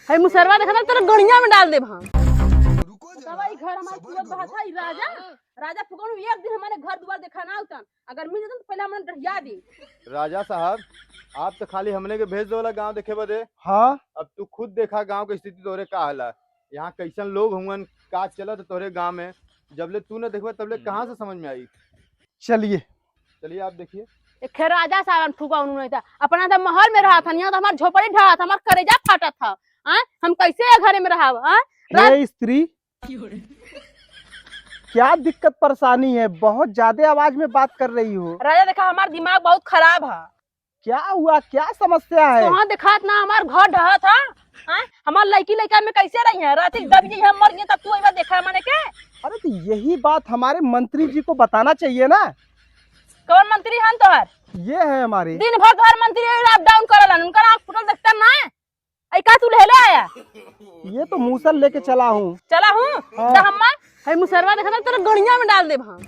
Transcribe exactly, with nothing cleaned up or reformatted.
है मुसरवा देखा था, तोरे गड़िया में डाल देब हम। बतावा, ई घर हमार पूरा बहत है, ई राजा, राजा फुकौनू एक दिन हमारे घर दुआर देखा ना उतन। अगर मिल जातन तो पहले हमन डहिया दी। राजा साहब, आप तो खाली हमने के भेज देवला गांव देखे बदे। हाँ। अब तू खुद देखा गांव के स्थिति तोरे का हला, यहाँ कैसन लोग हुवन, का चलत तोरे गांव में। जबले तू न देखबे तबले कहाँ से समझ में आई? चलिए। चलिए आप देखिए। एक खे राजा साहब फुकौनू नहीं था, अपना तो महल में रहा था, यहाँ तो हमार झोपड़ी ढहा था, हमार करेजा फाटा था। हाँ, हम कैसे ये घरे में रहब? हाँ, रात हे स्त्री, क्या दिक्कत परेशानी है? बहुत ज्यादा आवाज में बात कर रही हो। राजा देखा, हमार दिमाग बहुत खराब है। क्या हुआ, क्या समस्या है? तोहां देखात ना हमार घर ढहा था, हाँ? हमार लड़की लड़का में कैसे रही है? रात के दब गई है, मर गई, तब तू अइबा देखा माने के? अरे तो यही बात हमारे मंत्री जी को बताना चाहिए ना। कौन मंत्री हन तोहर? ये है हमारे। दिन भर तोहर मंत्री अप डाउन करलन, उनका आँख फूटल देखता ना है। ऐ का तू लेले आया? ये तो मूसल लेके चला हूँ। चला हूँ? हाँ। तो हम्मा है मुसरवा देखा था, तेरे गड़िया में डाल देब हम।